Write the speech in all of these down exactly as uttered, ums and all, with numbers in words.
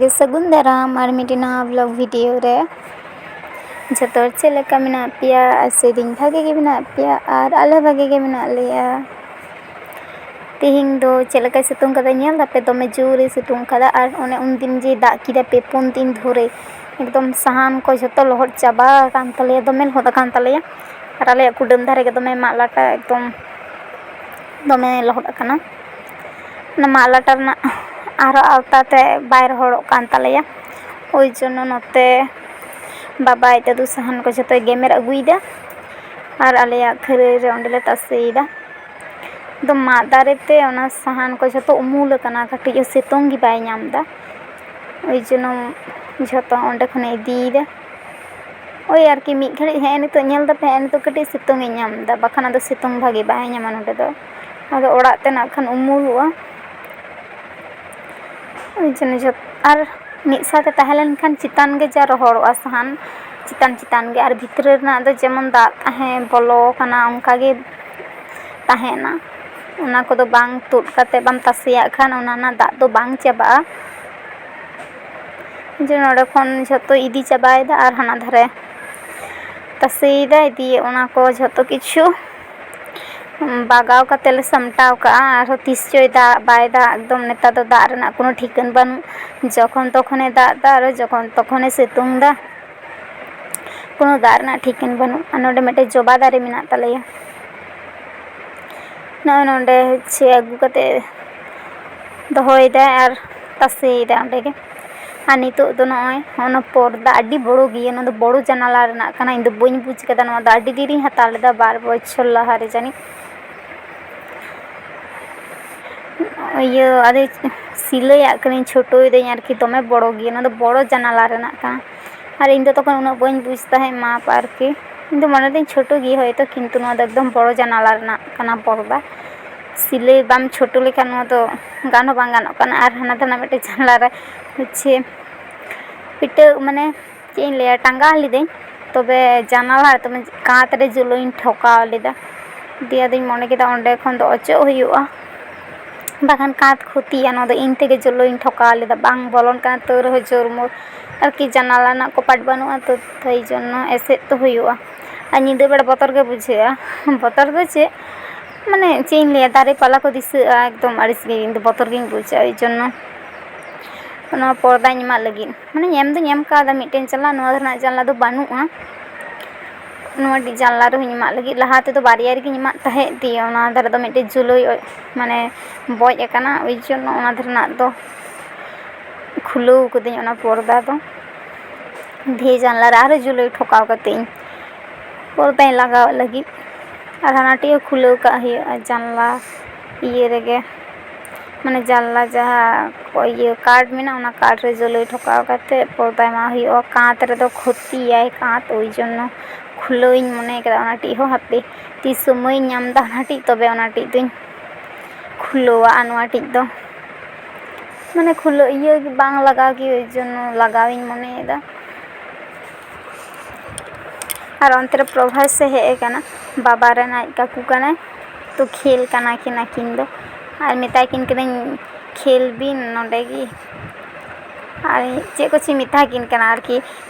ᱜᱮ ᱥᱟᱹᱜᱩᱱ ᱫᱟᱨᱟᱢ ᱟᱨ ᱢᱤᱫᱴᱤᱡ ᱱᱟᱣᱟ ᱵᱞᱚᱜ ᱵᱷᱤᱰᱤᱭᱳ ᱨᱮ᱾ ᱡᱚᱛᱚ ᱦᱚᱲ ᱪᱮᱫ ᱞᱮᱠᱟ ᱢᱮᱱᱟᱜ ᱯᱮᱭᱟ? ᱟᱥᱟᱭᱫᱟᱹᱧ ᱵᱷᱟᱜᱮ ᱜᱮ ᱢᱮᱱᱟᱜ ᱯᱮᱭᱟ ᱟᱨ ᱟᱞᱮ ᱵᱷᱟᱜᱮ ᱜᱮ ᱢᱮᱱᱟᱜ ᱞᱮᱭᱟ᱾ ᱛᱮᱦᱮᱧ ᱫᱚ ᱪᱮᱫ ᱞᱮᱠᱟᱭ ᱥᱤᱛᱩᱝ ᱠᱟᱫᱟ ᱧᱮᱞ ᱫᱟᱯᱮ? ᱫᱚᱢᱮ ᱡᱳᱨᱮ ᱥᱤᱛᱩᱝ ᱠᱟᱫᱟ᱾ ᱟᱨ ᱚᱱᱮ ᱩᱱᱫᱤᱱ ᱡᱮ ᱫᱟᱜ ᱠᱮᱫᱟ ᱯᱮ ᱯᱩᱱ ᱫᱤᱱ ᱫᱷᱚᱨᱮ, ᱮᱠᱫᱚᱢ ᱥᱟᱦᱟᱱ ᱠᱚ ᱡᱷᱚᱛᱚ ᱞᱚᱦᱚᱫ ᱪᱟᱵᱟ ᱟᱠᱟᱱ ᱛᱟᱞᱮᱭᱟ, ᱫᱚᱢᱮ ᱞᱚᱦᱚᱫ ᱟᱠᱟᱱ ᱛᱟᱞᱮᱭᱟ᱾ ᱟᱨ ᱟᱞᱮᱭᱟᱜ ᱠᱩᱰᱟᱹᱢ ᱫᱷᱟᱨᱮ ᱜᱮ ᱫᱚᱢᱮ ᱢᱟᱜ ᱞᱟᱴᱟ, ᱮᱠᱫᱚᱢ ᱫᱚᱢᱮ ᱞᱚᱦᱚᱫ ᱟᱠᱟᱱᱟ᱾ ᱚᱱᱟ ᱢᱟᱜ ᱞᱟᱴᱟ ᱨᱮᱱᱟᱜ ᱟᱨᱦᱚᱸ ᱟᱣᱛᱟ ᱛᱮ ᱵᱟᱭ ᱨᱚᱦᱚᱲᱚᱜ ᱠᱟᱱ ᱛᱟᱞᱮᱭᱟ᱾ ᱳᱭ ᱡᱚᱱᱱᱚ ᱱᱚᱛᱮ ᱵᱟᱵᱟᱭ ᱫᱟᱫᱩ ᱥᱟᱦᱟᱱ ᱠᱚ ᱡᱷᱚᱛᱚᱭ ᱜᱮᱢᱮᱨ ᱟᱹᱜᱩᱭᱮᱫᱟ ᱟᱨ ᱟᱞᱮᱭᱟᱜ ᱠᱷᱟᱹᱨᱟᱹᱭ ᱨᱮ ᱚᱸᱰᱮᱞᱮ ᱛᱟᱥᱮᱭᱮᱫᱟ᱾ ᱮᱠᱫᱚᱢ ᱢᱟᱫ ᱫᱟᱨᱮ ᱛᱮ ᱚᱱᱟ ᱥᱟᱦᱟᱱ ᱠᱚ ᱡᱷᱚᱛᱚ ᱩᱢᱩᱞ ᱟᱠᱟᱱᱟ, ᱠᱟᱹᱴᱤᱡ ᱦᱚᱸ ᱥᱤᱛᱩᱝ ᱜᱮ ᱵᱟᱭ ᱧᱟᱢ ᱮᱫᱟ᱾ ᱳᱭ ᱡᱚᱱᱱᱚ ᱡᱷᱚᱛᱚ ᱚᱸᱰᱮ ᱠᱷᱚᱱᱮ ᱤᱫᱤᱭᱮᱫᱟ᱾ ᱳᱭ ᱟᱨᱠᱤ ᱢᱤᱫ ᱜᱷᱟᱹᱲᱤᱡ ᱦᱮᱸ ᱱᱤᱛᱚᱜ ᱧᱮᱞ ᱫᱟᱯᱮ, ᱦᱮᱸ ᱱᱤᱛᱚᱜ ᱠᱟᱹᱴᱤᱡ ᱥᱤᱛᱩᱝ ᱮ ᱧᱟᱢ ᱮᱫᱟ, ᱵᱟᱠᱷᱟᱱ ᱟᱫᱚ ᱥᱤᱛᱩᱝ ᱵᱷᱟᱜᱮ ᱵᱟᱭ ᱧᱟᱢᱟ ᱱᱚᱸᱰᱮ ᱫᱚ᱾ ᱟᱫᱚ ᱚᱲᱟᱜ ᱛᱮ ᱱᱟᱜ ᱠᱷᱟᱱ ᱩᱢᱩᱞᱚᱜᱼᱟ᱾ ᱳᱭ ᱡᱚᱱᱱᱚ ᱡᱷᱚᱛ-, ᱟᱨ ᱢᱤᱫ ᱥᱟᱶᱛᱮ ᱛᱟᱦᱮᱸ ᱞᱮᱱᱠᱷᱟᱱ ᱪᱮᱛᱟᱱ ᱜᱮ ᱡᱟ ᱨᱚᱦᱚᱲᱚᱜᱼᱟ ᱥᱟᱦᱟᱱ, ᱪᱮᱛᱟᱱ ᱪᱮᱛᱟᱱ ᱜᱮ, ᱟᱨ ᱵᱷᱤᱛᱨᱤ ᱨᱮᱱᱟᱜ ᱫᱚ ᱡᱮᱢᱚᱱ ᱫᱟᱜ ᱛᱟᱦᱮᱸ ᱵᱚᱞᱚ ᱟᱠᱟᱱᱟ ᱚᱱᱠᱟ ᱜᱮ ᱛᱟᱦᱮᱱᱟ, ᱚᱱᱟ ᱠᱚᱫᱚ ᱵᱟᱝ ᱛᱩᱫ ᱠᱟᱛᱮ ᱵᱟᱢ ᱛᱟᱥᱮᱭᱟᱜ ᱠᱷᱟᱱ ᱚᱱᱟ ᱨᱮᱱᱟᱜ ᱫᱟᱜ ᱫᱚ ᱵᱟᱝ ᱪᱟᱵᱟᱜᱼᱟ᱾ ᱡᱮ ᱱᱚᱰᱮ ᱠᱷᱚᱱ ᱡᱷᱚᱛᱚ ᱤᱫᱤ ᱪᱟᱵᱟᱭᱮᱫᱟ ᱟᱨ ᱦᱟᱱᱟ ᱫᱷᱟᱨᱮ ᱛᱟᱥᱮᱭᱮᱫᱟᱭ, ᱫᱤᱭᱮ ᱚᱱᱟ ᱠᱚ ᱡᱷᱚᱛᱚ ᱠᱤᱪᱷᱩ ᱵᱟᱜᱟᱣ ᱠᱟᱛᱮ ᱞᱮ ᱥᱟᱢᱴᱟᱣ ᱠᱟᱜᱼᱟ᱾ ᱟᱨᱦᱚᱸ ᱛᱤᱥ ᱪᱚᱭ ᱫᱟᱜ ᱵᱟᱭ ᱫᱟᱜ, ᱮᱠᱫᱚᱢ ᱱᱮᱛᱟᱨ ᱫᱚ ᱫᱟᱜ ᱨᱮᱱᱟᱜ ᱠᱳᱱᱳ ᱴᱷᱤᱠᱟᱹᱱ ᱵᱟᱹᱱᱩᱜ, ᱡᱚᱠᱷᱚᱱ ᱛᱚᱠᱷᱚᱱᱮ ᱫᱟᱜ ᱮᱫᱟ ᱟᱨ ᱡᱚᱠᱷᱚᱱ ᱛᱚᱠᱷᱚᱱᱮ ᱥᱤᱛᱩᱝ ᱮᱫᱟ, ᱠᱳᱱᱳ ᱫᱟᱜ ᱨᱮᱱᱟᱜ ᱴᱷᱤᱠᱟᱹᱱ ᱵᱟᱹᱱᱩᱜ᱾ ᱟᱨ ᱱᱚᱰᱮ ᱢᱤᱫᱴᱮᱡ ᱡᱚᱵᱟ ᱫᱟᱨᱮ ᱢᱮᱱᱟᱜ ᱛᱟᱞᱮᱭᱟ᱾ ᱱᱚᱜᱼᱚᱭ ᱱᱚᱰᱮ ᱦᱚᱪᱪᱷᱮ ᱟᱹᱜᱩ ᱠᱟᱛᱮ ᱫᱚᱦᱚᱭᱮᱫᱟᱭ ᱟᱨ ᱛᱟᱥᱮᱭᱮᱫᱟᱭ ᱚᱸᱰᱮ ᱜᱮ᱾ ᱟᱨ ᱱᱤᱛᱚᱜ ᱫᱚ ᱱᱚᱜᱼᱚᱭ ᱚᱱᱟ ᱯᱚᱨᱫᱟ ᱟᱹᱰᱤ ᱵᱚᱲᱚ ᱜᱮᱭᱟ, ᱱᱚᱣᱟ ᱫᱚ ᱵᱚᱲᱚ ᱡᱟᱱᱟᱞᱟ ᱨᱮᱱᱟᱜ ᱠᱟᱱᱟ᱾ ᱤᱧ ᱫᱚ ᱵᱟᱹᱧ ᱵᱩᱡᱽ ᱠᱟᱫᱟ, ᱱᱚᱣᱟ ᱫᱚ ᱟᱹᱰᱤ ᱫᱤᱱ ᱨᱤᱧ ᱦᱟᱛᱟᱣ ᱞᱮᱫᱟ, ᱵᱟᱨ ᱵᱚᱪᱷᱚᱨ ᱞᱟᱦᱟ ᱨᱮ ᱡᱟᱹᱱᱤᱡ᱾ ᱤᱭᱟᱹ ᱟᱫᱚ ᱥᱤᱞᱟᱹᱭᱟᱜ ᱠᱟᱹᱱᱟᱹᱧ, ᱪᱷᱳᱴᱳᱭᱮᱫᱟᱹᱧ ᱟᱨᱠᱤ, ᱫᱚᱢᱮ ᱵᱚᱲᱚ ᱜᱮᱭᱟ, ᱱᱚᱣᱟ ᱫᱚ ᱵᱚᱲᱚ ᱡᱟᱱᱟᱞᱟ ᱨᱮᱱᱟᱜ ᱠᱟᱱᱟ᱾ ᱟᱨ ᱤᱧ ᱫᱚ ᱛᱚᱠᱷᱚᱱ ᱩᱱᱟᱹᱜ ᱵᱟᱹᱧ ᱵᱩᱡᱽ ᱛᱟᱦᱮᱸᱫ ᱢᱟᱯ ᱟᱨᱠᱤ, ᱤᱧ ᱫᱚ ᱢᱚᱱᱮ ᱫᱟᱹᱧ ᱪᱷᱳᱴᱳ ᱜᱮ ᱦᱚᱭᱛᱳ, ᱠᱤᱱᱛᱩ ᱱᱚᱣᱟ ᱫᱚ ᱮᱠᱫᱚᱢ ᱵᱚᱲᱚ ᱡᱟᱱᱟᱞᱟ ᱨᱮᱱᱟᱜ ᱠᱟᱱᱟ ᱯᱚᱨᱫᱟ᱾ ᱥᱤᱞᱟᱹᱭ ᱵᱟᱢ ᱪᱷᱳᱴᱳ ᱞᱮᱠᱷᱟᱱ ᱱᱚᱣᱟ ᱫᱚ ᱜᱟᱱ ᱦᱚᱸ ᱵᱟᱝ ᱜᱟᱱᱚᱜ ᱠᱟᱱᱟ᱾ ᱟᱨ ᱦᱟᱱᱟ ᱫᱷᱟᱨᱮ ᱢᱤᱫᱴᱮᱡ ᱡᱟᱱᱟᱞᱟ ᱨᱮ ᱦᱚᱪᱪᱷᱮ ᱯᱤᱴᱟᱹ ᱢᱟᱱᱮ ᱪᱮᱫ ᱤᱧ ᱞᱟᱹᱭᱟ, ᱴᱟᱸᱜᱟᱣ ᱞᱤᱫᱟᱹᱧ, ᱛᱚᱵᱮ ᱡᱟᱱᱟᱞᱟ ᱨᱮ ᱫᱚᱢᱮ ᱠᱟᱸᱛ ᱨᱮ ᱡᱩᱞᱩᱜ ᱤᱧ ᱴᱷᱚᱠᱟᱣ ᱞᱮᱫᱟ᱾ ᱫᱤᱭᱮ ᱟᱫᱚᱧ ᱢᱚᱱᱮ ᱠᱮᱫᱟ ᱚᱸᱰᱮ ᱠᱷᱚᱱ ᱫᱚ ᱚᱪᱚᱜ ᱦᱩᱭᱩᱜᱼᱟ᱾ ᱵᱟᱠᱷᱟᱱ ᱠᱟᱸᱛ ᱠᱷᱚᱛᱤᱜᱼᱟ᱾ ᱱᱚᱣᱟ ᱫᱚ ᱤᱧ ᱛᱮᱜᱮ ᱡᱳᱞᱳᱭᱤᱧ ᱴᱷᱚᱠᱟᱣ ᱞᱮᱫᱟ, ᱵᱟᱝ ᱵᱚᱞᱚᱱ ᱠᱟᱱᱟ, ᱛᱟᱹᱣ ᱨᱮᱦᱚᱸ ᱡᱳᱨ ᱢᱳᱨ ᱟᱨᱠᱤ ᱡᱟᱱᱟᱞᱟ ᱨᱮᱱᱟᱜ ᱠᱚᱯᱟᱴ ᱵᱟᱹᱱᱩᱜᱼᱟ ᱛᱚ, ᱛᱟᱹᱭ ᱡᱚᱱᱱᱚ ᱮᱥᱮᱫ ᱫᱚ ᱦᱩᱭᱩᱜᱼᱟ᱾ ᱟᱨ ᱧᱤᱫᱟᱹ ᱵᱮᱲᱟ ᱵᱚᱛᱚᱨ ᱜᱮ ᱵᱩᱡᱷᱟᱹᱜᱼᱟ᱾ ᱵᱚᱛᱚᱨ ᱫᱚ ᱪᱮᱫ, ᱢᱟᱱᱮ ᱪᱮᱫ ᱤᱧ ᱞᱟᱹᱭᱟ, ᱫᱟᱨᱮ ᱯᱟᱞᱟ ᱠᱚ ᱫᱤᱥᱟᱹᱜᱼᱟ, ᱮᱠᱫᱚᱢ ᱟᱹᱲᱤᱥ ᱜᱮ, ᱤᱧ ᱫᱚ ᱵᱚᱛᱚᱨ ᱜᱤᱧ ᱵᱩᱡᱟ᱾ ᱳᱭ ᱡᱚᱱᱱᱚ ᱱᱚᱣᱟ ᱯᱚᱨᱫᱟᱧ ᱮᱢᱟᱜ ᱞᱟᱹᱜᱤᱫ, ᱢᱟᱱᱮ ᱮᱢ ᱫᱚᱧ ᱮᱢ ᱠᱟᱣᱫᱟ ᱢᱤᱫᱴᱮᱱ ᱡᱟᱱᱞᱟ, ᱱᱚᱣᱟ ᱫᱷᱟᱨᱮ ᱨᱮᱱᱟᱜ ᱡᱟᱱᱞᱟ ᱫᱚ ᱵᱟᱹᱱᱩᱜᱼᱟ᱾ ᱱᱚᱣᱟ ᱡᱟᱱᱞᱟ ᱨᱮᱦᱚᱸᱧ ᱮᱢᱟᱜ ᱞᱟᱹᱜᱤᱫ, ᱞᱟᱦᱟ ᱛᱮᱫᱚ ᱵᱟᱨᱭᱟ ᱨᱮᱜᱤᱧ ᱮᱢᱟᱜ ᱛᱟᱦᱮᱸᱫ, ᱫᱤᱭᱮ ᱚᱱᱟ ᱫᱷᱟᱨᱮ ᱫᱚ ᱢᱤᱫᱴᱮᱱ ᱡᱩᱞᱟᱹᱭ ᱚ-, ᱢᱟᱱᱮ ᱵᱚᱡ ᱟᱠᱟᱱᱟ, ᱳᱭ ᱡᱚᱱᱱᱚ ᱚᱱᱟ ᱫᱷᱟᱨᱮ ᱨᱮᱱᱟᱜ ᱫᱚ ᱠᱷᱩᱞᱟᱹᱣ ᱠᱟᱹᱫᱟᱹᱧ ᱚᱱᱟ ᱯᱚᱨᱫᱟ ᱫᱚ᱾ ᱫᱤᱭᱮ ᱡᱟᱱᱞᱟ ᱨᱮ ᱟᱨᱦᱚᱸ ᱡᱩᱞᱟᱹᱭ ᱴᱷᱚᱠᱟᱣ ᱠᱟᱛᱮ ᱤᱧ ᱯᱚᱨᱫᱟᱧ ᱞᱟᱜᱟᱣᱮᱫ ᱞᱟᱹᱜᱤᱫ᱾ ᱟᱨ ᱦᱟᱱᱟᱴᱤᱡ ᱦᱚᱸ ᱠᱷᱩᱞᱟᱹᱣ ᱠᱟᱜ ᱦᱩᱭᱩᱜᱼᱟ ᱡᱟᱱᱞᱟ ᱤᱭᱟᱹ ᱨᱮᱜᱮ, ᱢᱟᱱᱮ ᱡᱟᱱᱞᱟ ᱡᱟᱦᱟᱸ ᱠᱚ ᱤᱭᱟᱹ ᱠᱟᱴ ᱢᱮᱱᱟᱜᱼᱟ, ᱚᱱᱟ ᱠᱟᱴ ᱨᱮ ᱡᱩᱞᱟᱹᱭ ᱴᱷᱚᱠᱟᱣ ᱠᱟᱛᱮ ᱯᱚᱨᱫᱟ ᱮᱢᱟᱜ ᱦᱩᱭᱩᱜᱼᱟ᱾ ᱠᱟᱸᱛ ᱨᱮᱫᱚ ᱠᱷᱚᱛᱤᱭᱟᱭ ᱠᱟᱸᱛ, ᱳᱭ ᱡᱚᱱᱱᱚ ᱠᱷᱩᱞᱟᱹᱣᱤᱧ ᱢᱚᱱᱮ ᱠᱟᱫᱟ ᱚᱱᱟᱴᱤᱡ ᱦᱚᱸ᱾ ᱦᱟᱯᱮ ᱛᱤᱥ ᱥᱚᱢᱚᱭᱤᱧ ᱧᱟᱢ ᱮᱫᱟ ᱚᱱᱟᱴᱤᱡ, ᱛᱚᱵᱮ ᱚᱱᱟᱴᱤᱡ ᱫᱚᱧ ᱠᱷᱩᱞᱟᱹᱣᱟ᱾ ᱟᱨ ᱱᱚᱣᱟᱴᱤᱡ ᱫᱚ ᱢᱟᱱᱮ ᱠᱷᱩᱞᱟᱹᱣ ᱤᱭᱟᱹ ᱵᱟᱝ ᱞᱟᱜᱟᱣ ᱜᱮ, ᱳᱭ ᱡᱚᱱᱱᱚ ᱞᱟᱜᱟᱣᱤᱧ ᱢᱚᱱᱮᱭᱮᱫᱟ᱾ ᱟᱨ ᱚᱱᱛᱮ ᱨᱮ ᱯᱨᱚᱵᱷᱟᱥ ᱮ ᱦᱮᱡ ᱟᱠᱟᱱᱟ, ᱵᱟᱵᱟ ᱨᱮᱱ ᱟᱡ ᱠᱟᱠᱩ ᱠᱟᱱᱟᱭ, ᱛᱚ ᱠᱷᱮᱞ ᱠᱟᱱᱟ ᱠᱤᱱ ᱟᱹᱠᱤᱱ ᱫᱚ᱾ ᱟᱨ ᱢᱮᱛᱟᱭ ᱠᱤᱱ ᱠᱟᱹᱱᱟᱹᱧ, "ᱠᱷᱮᱞ ᱵᱤᱱ ᱱᱚᱸᱰᱮ ᱜᱮ", ᱟᱨ ᱪᱮᱫ ᱠᱚᱪᱚᱧ ᱢᱮᱛᱟ ᱠᱤᱱ ᱠᱟᱱᱟ ᱟᱨᱠᱤ,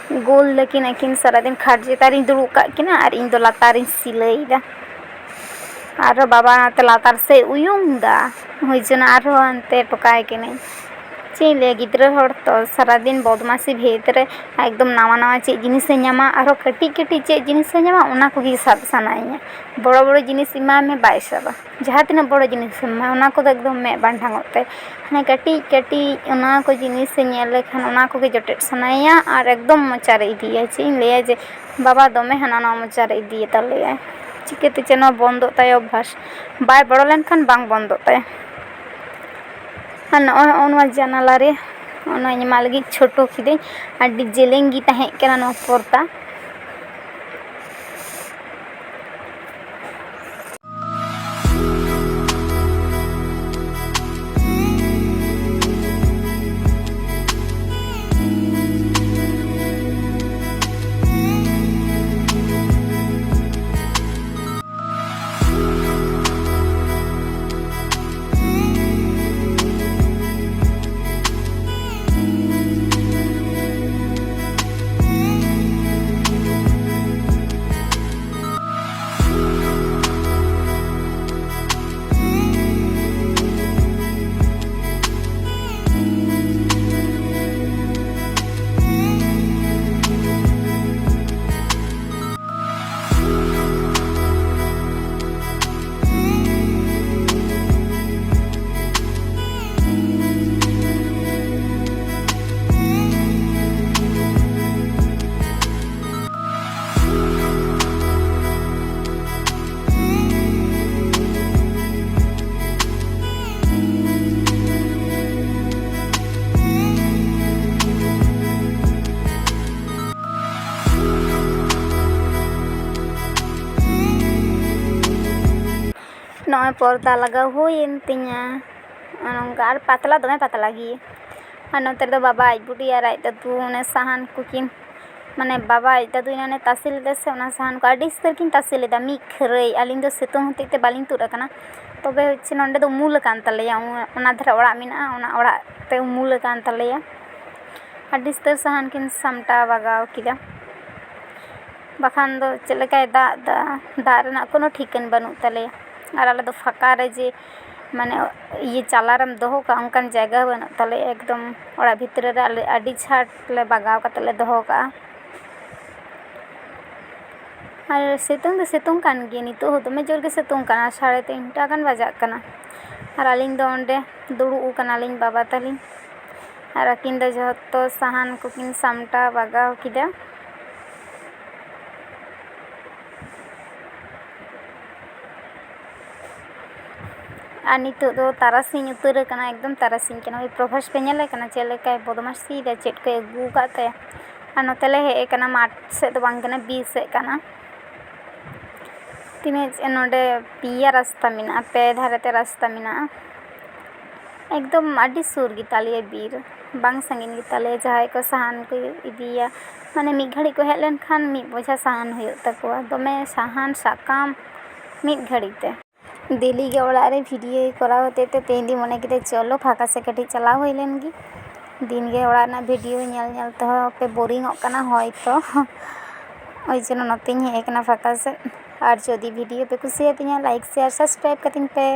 ᱜᱳᱞ ᱫᱟᱹᱠᱤᱱ ᱟᱹᱠᱤᱱ, ᱥᱟᱨᱟᱫᱤᱱ ᱠᱷᱟᱴ ᱪᱮᱛᱟᱱ ᱨᱤᱧ ᱫᱩᱲᱩᱵ ᱠᱟᱜ ᱠᱤᱱᱟ ᱟᱨ ᱤᱧ ᱫᱚ ᱞᱟᱛᱟᱨ ᱨᱤᱧ ᱥᱤᱞᱟᱹᱭᱮᱫᱟ᱾ ᱟᱨᱦᱚᱸ ᱵᱟᱵᱟ ᱱᱟᱛᱮ ᱞᱟᱛᱟᱨ ᱥᱮᱫ ᱩᱭᱩᱝ ᱫᱟ, ᱦᱩᱭ ᱪᱚᱱᱟ ᱟᱨᱦᱚᱸ ᱦᱟᱱᱛᱮ ᱴᱚᱠᱟᱭ ᱠᱟᱹᱱᱟᱹᱧ᱾ ᱪᱮᱫ ᱤᱧ ᱞᱟᱹᱭᱟ, ᱜᱤᱫᱽᱨᱟᱹ ᱦᱚᱲ ᱛᱚ ᱥᱟᱨᱟᱫᱤᱱ ᱵᱚᱫᱢᱟᱥᱤ ᱵᱷᱤᱛ ᱨᱮ ᱮᱠᱫᱚᱢ ᱱᱟᱣᱟ ᱱᱟᱣᱟ ᱪᱮᱫ ᱡᱤᱱᱤᱥᱮ ᱧᱟᱢᱟ, ᱟᱨᱦᱚᱸ ᱠᱟᱹᱴᱤᱡ ᱠᱟᱹᱴᱤᱡ ᱪᱮᱫ ᱡᱤᱱᱤᱥᱮ ᱧᱟᱢᱟ, ᱚᱱᱟ ᱠᱚᱜᱮ ᱥᱟᱵ ᱥᱟᱱᱟᱭᱮᱧᱟ᱾ ᱵᱚᱲᱚ ᱵᱚᱲᱚ ᱡᱤᱱᱤᱥ ᱮᱢᱟᱭ ᱢᱮ, ᱵᱟᱭ ᱥᱟᱵᱟ᱾ ᱡᱟᱦᱟᱸ ᱛᱤᱱᱟᱹᱜ ᱵᱚᱲᱚ ᱡᱤᱱᱤᱥ ᱮᱢ ᱮᱢᱟᱭᱟ, ᱚᱱᱟ ᱠᱚᱫᱚ ᱮᱠᱫᱚᱢ ᱢᱮᱫ ᱵᱟᱝ ᱰᱷᱟᱝᱚᱜ ᱛᱟᱭ᱾ ᱦᱟᱱᱮ ᱠᱟᱹᱴᱤᱡ ᱠᱟᱹᱴᱤᱡ ᱚᱱᱟ ᱠᱚ ᱡᱤᱱᱤᱥᱮ ᱧᱮᱞ ᱞᱮᱠᱷᱟᱱ ᱚᱱᱟ ᱠᱚᱜᱮ ᱡᱚᱴᱮᱫ ᱥᱟᱱᱟᱭᱮᱭᱟ ᱟᱨ ᱮᱠᱫᱚᱢ ᱢᱚᱪᱟᱨᱮ ᱤᱫᱤᱭᱟ᱾ ᱪᱮᱫ ᱤᱧ ᱞᱟᱹᱭᱟ ᱡᱮ ᱵᱟᱵᱟ ᱫᱚᱢᱮ ᱦᱟᱱᱟ ᱱᱟᱣᱟ ᱢᱚᱪᱟᱨᱮ ᱤᱫᱤᱭᱮ ᱛᱟᱞᱮᱭᱟᱭ᱾ ᱪᱤᱠᱟᱹᱛᱮ ᱪᱮᱫ ᱱᱚᱣᱟ ᱵᱚᱱᱫᱚᱜ ᱛᱟᱭᱟ ᱚᱵᱵᱷᱟᱥ? ᱵᱟᱭ ᱵᱚᱲᱚ ᱞᱮᱱᱠᱷᱟᱱ ᱵᱟᱝ ᱵᱚᱱᱫᱚᱜ ᱛᱟᱭᱟ᱾ ᱟᱨ ᱱᱚᱜᱼᱚᱭ ᱱᱚᱜᱼᱚ ᱱᱚᱣᱟ ᱡᱟᱱᱟᱞᱟ ᱨᱮ ᱚᱱᱟᱧ ᱮᱢᱟᱜ ᱞᱟᱹᱜᱤᱫ ᱪᱷᱳᱴᱳ ᱠᱤᱫᱟᱹᱧ, ᱟᱹᱰᱤ ᱡᱮᱞᱮᱧ ᱜᱮ ᱛᱟᱦᱮᱸ ᱠᱟᱱᱟ ᱱᱚᱣᱟ ᱯᱚᱨᱫᱟ᱾ ᱯᱚᱨᱫᱟ ᱞᱟᱜᱟᱣ ᱦᱩᱭᱮᱱ ᱛᱤᱧᱟ᱾ ᱱᱚᱝᱠᱟ ᱟᱨ ᱯᱟᱛᱞᱟ, ᱫᱚᱢᱮ ᱯᱟᱛᱞᱟ ᱜᱮ᱾ ᱟᱨ ᱱᱚᱛᱮ ᱨᱮᱫᱚ ᱵᱟᱵᱟ ᱟᱡ ᱵᱩᱰᱤ ᱟᱨ ᱟᱡ ᱫᱟᱫᱩ ᱚᱱᱮ ᱥᱟᱦᱟᱱ ᱠᱚᱠᱤᱱ, ᱢᱟᱱᱮ ᱵᱟᱵᱟ ᱟᱡ ᱫᱟᱫᱩ ᱮᱱᱟᱱᱮ ᱛᱟᱥᱮ ᱞᱮᱫᱟ ᱥᱮ, ᱚᱱᱟ ᱥᱟᱦᱟᱱ ᱠᱚ ᱟᱹᱰᱤ ᱩᱥᱛᱟᱹᱨ ᱠᱤᱱ ᱛᱟᱥᱮ ᱞᱮᱫᱟ ᱢᱤᱫ ᱠᱷᱟᱹᱨᱟᱹᱭ᱾ ᱟᱹᱞᱤᱧ ᱫᱚ ᱥᱤᱛᱩᱝ ᱦᱚᱛᱮᱡ ᱛᱮ ᱵᱟᱹᱞᱤᱧ ᱛᱩᱫ ᱟᱠᱟᱱᱟ᱾ ᱛᱚᱵᱮ ᱦᱚᱪᱪᱷᱮ ᱱᱚᱸᱰᱮ ᱫᱚ ᱩᱢᱩᱞ ᱟᱠᱟᱱ ᱛᱟᱞᱮᱭᱟ, ᱚᱱᱟ ᱫᱷᱟᱨᱮ ᱚᱲᱟᱜ ᱢᱮᱱᱟᱜᱼᱟ, ᱚᱱᱟ ᱚᱲᱟᱜ ᱛᱮ ᱩᱢᱩᱞ ᱟᱠᱟᱱ ᱛᱟᱞᱮᱭᱟ᱾ ᱟᱹᱰᱤ ᱩᱥᱛᱟᱹᱨ ᱥᱟᱦᱟᱱ ᱠᱤᱱ ᱥᱟᱢᱴᱟᱣ ᱵᱟᱜᱟᱣ ᱠᱮᱫᱟ᱾ ᱵᱟᱠᱷᱟᱱ ᱫᱚ ᱪᱮᱫ ᱞᱮᱠᱟᱭ ᱫᱟᱜ ᱫᱟ, ᱫᱟᱜ ᱨᱮᱱᱟᱜ ᱠᱳᱱᱳ ᱴᱷᱤᱠᱟᱹᱱ ᱵᱟᱹᱱᱩᱜ ᱛᱟᱞᱮᱭᱟ᱾ ᱟᱨ ᱟᱞᱮ ᱫᱚ ᱯᱷᱟᱸᱠᱟ ᱨᱮ ᱡᱮ ᱢᱟᱱᱮ ᱤᱭᱟᱹ ᱪᱟᱞᱟ ᱨᱮᱢ ᱫᱚᱦᱚ ᱠᱟᱜᱼᱟ, ᱚᱱᱠᱟᱱ ᱡᱟᱭᱜᱟ ᱦᱚᱸ ᱵᱟᱹᱱᱩᱜ ᱛᱟᱞᱮᱭᱟ᱾ ᱮᱠᱫᱚᱢ ᱚᱲᱟᱜ ᱵᱷᱤᱛᱨᱤ ᱨᱮ ᱟᱞᱮ ᱟᱹᱰᱤ ᱡᱷᱟᱴ ᱞᱮ ᱵᱟᱜᱟᱣ ᱠᱟᱛᱮ ᱞᱮ ᱫᱚᱦᱚ ᱠᱟᱜᱼᱟ᱾ ᱟᱨ ᱥᱤᱛᱩᱝ ᱫᱚ ᱥᱤᱛᱩᱝ ᱠᱟᱱ ᱜᱮᱭᱟ, ᱱᱤᱛᱚᱜ ᱦᱚᱸ ᱫᱚᱢᱮ ᱡᱳᱨ ᱜᱮ ᱥᱤᱛᱩᱝ ᱠᱟᱱᱟ, ᱥᱟᱲᱮ ᱛᱤᱱᱴᱟ ᱜᱟᱱ ᱵᱟᱡᱟᱜ ᱠᱟᱱᱟ᱾ ᱟᱨ ᱟᱹᱞᱤᱧ ᱫᱚ ᱚᱸᱰᱮ ᱫᱩᱲᱩᱵ ᱟᱠᱟᱱᱟᱞᱤᱧ ᱵᱟᱵᱟ ᱛᱟᱹᱞᱤᱧ, ᱟᱨ ᱟᱹᱠᱤᱱ ᱫᱚ ᱡᱷᱚᱛᱚ ᱥᱟᱦᱟᱱ ᱠᱚᱠᱤᱱ ᱥᱟᱢᱴᱟᱣ ᱵᱟᱜᱟᱣ ᱠᱮᱫᱟ᱾ ᱟᱨ ᱱᱤᱛᱚᱜ ᱫᱚ ᱛᱟᱨᱟᱥᱤᱧ ᱩᱛᱟᱹᱨ ᱟᱠᱟᱱᱟ, ᱮᱠᱫᱚᱢ ᱛᱟᱨᱟᱥᱤᱧ ᱠᱟᱱᱟ᱾ ᱳᱭ ᱯᱨᱚᱵᱷᱟᱥ ᱯᱮ ᱧᱮᱞᱮ ᱠᱟᱱᱟ ᱪᱮᱫ ᱞᱮᱠᱟᱭ ᱵᱚᱫᱢᱟᱥᱤᱭᱮᱫᱟ, ᱪᱮᱫ ᱠᱚᱭ ᱟᱹᱜᱩ ᱟᱠᱟᱫ ᱛᱟᱭᱟ? ᱟᱨ ᱱᱚᱛᱮ ᱞᱮ ᱦᱮᱡ ᱟᱠᱟᱱᱟ, ᱢᱟᱴᱷ ᱥᱮᱫ ᱫᱚ ᱵᱟᱝ ᱠᱟᱱᱟ, ᱵᱤᱨ ᱥᱮᱫ ᱠᱟᱱᱟ᱾ ᱛᱤᱱᱟᱹᱜ ᱱᱚᱰᱮ ᱯᱮᱭᱟ ᱨᱟᱥᱛᱟ ᱢᱮᱱᱟᱜᱼᱟ, ᱯᱮ ᱫᱷᱟᱨᱮ ᱛᱮ ᱨᱟᱥᱛᱟ ᱢᱮᱱᱟᱜᱼᱟ᱾ ᱮᱠᱫᱚᱢ ᱟᱹᱰᱤ ᱥᱩᱨ ᱜᱮᱛᱟᱞᱮᱭᱟ ᱵᱤᱨ, ᱵᱟᱝ ᱥᱟᱺᱜᱤᱧ ᱜᱮᱛᱟᱞᱮᱭᱟ᱾ ᱡᱟᱦᱟᱸᱭ ᱠᱚ ᱥᱟᱦᱟᱱ ᱠᱚ ᱤᱫᱤᱭᱟ, ᱢᱟᱱᱮ ᱢᱤᱫ ᱜᱷᱟᱹᱲᱤᱡ ᱠᱚ ᱦᱮᱡ ᱞᱮᱱᱠᱷᱟᱱ ᱢᱤᱫ ᱵᱚᱡᱷᱟ ᱥᱟᱦᱟᱱ ᱦᱩᱭᱩᱜ ᱛᱟᱠᱚᱣᱟ, ᱫᱚᱢᱮ ᱥᱟᱦᱟᱱ ᱥᱟᱠᱟᱢ ᱢᱤᱫ ᱜᱷᱟᱹᱲᱤᱡ ᱛᱮ᱾ ᱰᱮᱞᱤ ᱜᱮ ᱚᱲᱟᱜ ᱨᱮ ᱵᱷᱤᱰᱤᱭᱳ ᱠᱚᱨᱟᱣ ᱦᱚᱛᱮᱡ ᱛᱮ ᱛᱮᱦᱮᱧ ᱫᱚᱧ ᱢᱚᱱᱮ ᱠᱮᱫᱟ ᱪᱚᱞᱚ ᱯᱷᱟᱸᱠᱟ ᱥᱮᱫ ᱠᱟᱹᱴᱤᱡ ᱪᱟᱞᱟᱣ ᱦᱩᱭ ᱞᱮᱱ ᱜᱮ᱾ ᱫᱤᱱ ᱜᱮ ᱚᱲᱟᱜ ᱨᱮᱱᱟᱜ ᱵᱷᱤᱰᱤᱭᱳ ᱧᱮᱞ ᱧᱮᱞ ᱛᱮᱦᱚᱸ ᱯᱮ ᱵᱳᱨᱤᱝᱚᱜ ᱠᱟᱱᱟ ᱦᱚᱭᱛᱚ, ᱳᱭ ᱡᱚᱱᱱᱚ ᱱᱚᱛᱮᱧ ᱦᱮᱡ ᱟᱠᱟᱱᱟ ᱯᱷᱟᱸᱠᱟ ᱥᱮᱫ᱾ ᱟᱨ ᱡᱩᱫᱤ ᱵᱷᱤᱰᱤᱭᱳ ᱯᱮ ᱠᱩᱥᱤᱭᱟᱛᱤᱧᱟ, ᱞᱟᱭᱤᱠ, ᱥᱮᱭᱟᱨ, ᱥᱟᱵᱥᱠᱨᱟᱭᱤᱵ ᱠᱟᱹᱛᱤᱧ ᱯᱮ᱾